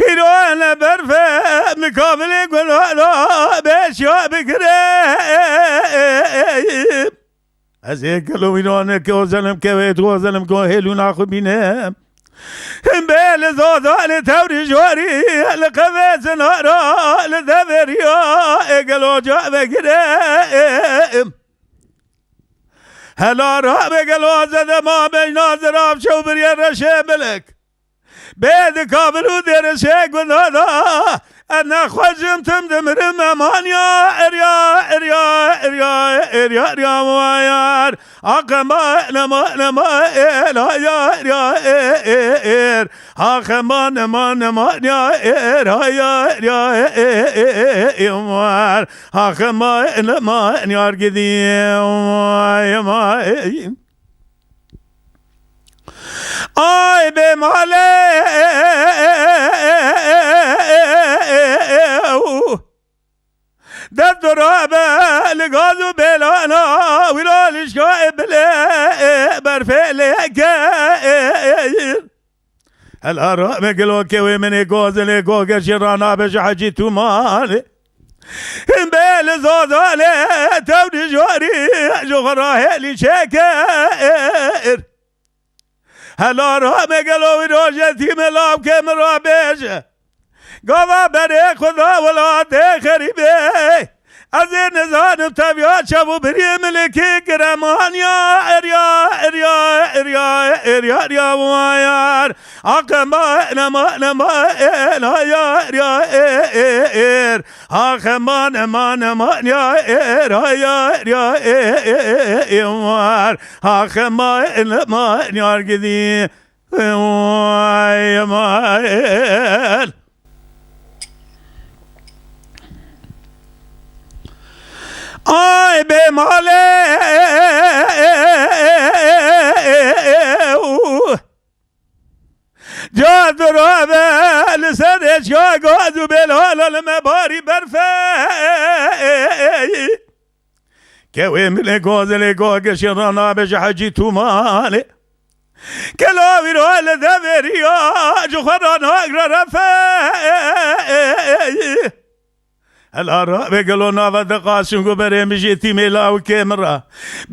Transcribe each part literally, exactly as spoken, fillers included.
Hîro ne berfe mikabilê gunana beşya bikire. Ez ê gelo wîrane ke o zelim ke wê dixwazelim ke hêlûna xwe bîne. Him bê li zazanê tewrî jorî li qevê zinara li deveriya ê gelo ca vegire. Hela rabê gelo zedema beyna zirav çew biriyê reşê bilek. Bê di kabil û dêrişê gundana ez nexwecim tim dimirim emaniya erya erya erya erya erya wayar. Aqema nema nema elaya erya er. Aqema nema nema ya eraya erya er. Aqema nema yar gidiyim. Ay bê male dest dora be li gaz û bêlana wîra lişka bilê berfê lê kir. Hela ra me gelo ke wê min ê gozelê go gerşê ra nabe ji hecî tûmanê. Him bê li zazanê tewrî jorî ji xwe ra hêlî çêkir. Hela ra me gelo wî rojê tîmê lav ke min ra bêje. Gava berê xwe da welatê xerîbê. Ez ê nizanim teviya çav û birî milikî giremaniya erya erya erya erya erya wayar. Aqema nema nema elaya erya er. Aqema nema nema ya eraya erya er. Aqema nema yar gidî. Vay aman. Ay bê malê. Ca durabe li ser êşka gaz û bêlala li me barî berfê. Ke wê milê gozelê go geşê ra nabe ji hecî tûmanê. Ke lawî ra li devêriya ji xwe ra nagre refê. Hela ra vê gelo nava de qaşin ku berê min jê tîmê lawikê min ra.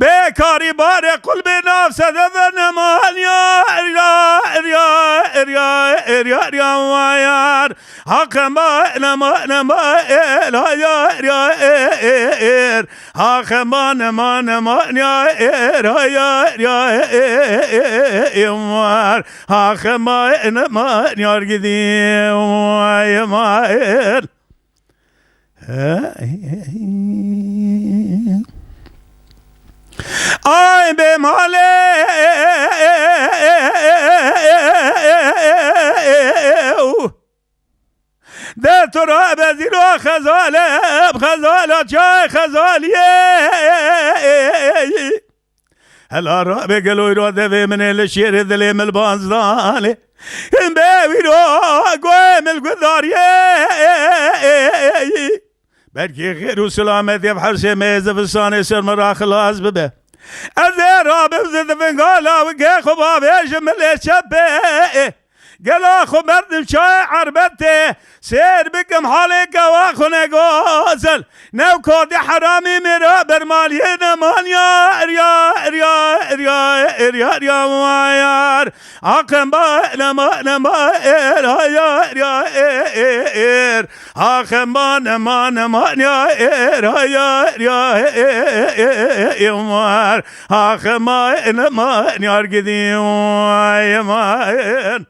Bê karî barê qulbê nav sedeve nemaniya erya erya erya erya erya wayar. Haqema nema nema elaya erya er. Haqema nema nema ya eraya erya er. Haqema nema yar gidî. Vay aman. Ay bê malê. De tu ra bezîro xezale, xezala çay xezaliye. Hela ra be geloy ra devê min ê li şêrê dilê min banzdanê. Him be wî ra goyê min gudariyê. Belkî xêr û silametê bi hersê me yê zivistanê ser min ra xilas bibe. Ez ê rabim zi divingala wikê xwe bavêjim milê çepê. Gela xwe berdim çayê erbetê, sêr bikim halê gewa xwe ne gozel. New kodî heramî mêra bermaliyê nemaniya erya erya erya erya erya wayar. Aqemba nema nema er haya erya er. Aqemba nema nema ya er haya erya er. Aqemba nema yar gidî wayar.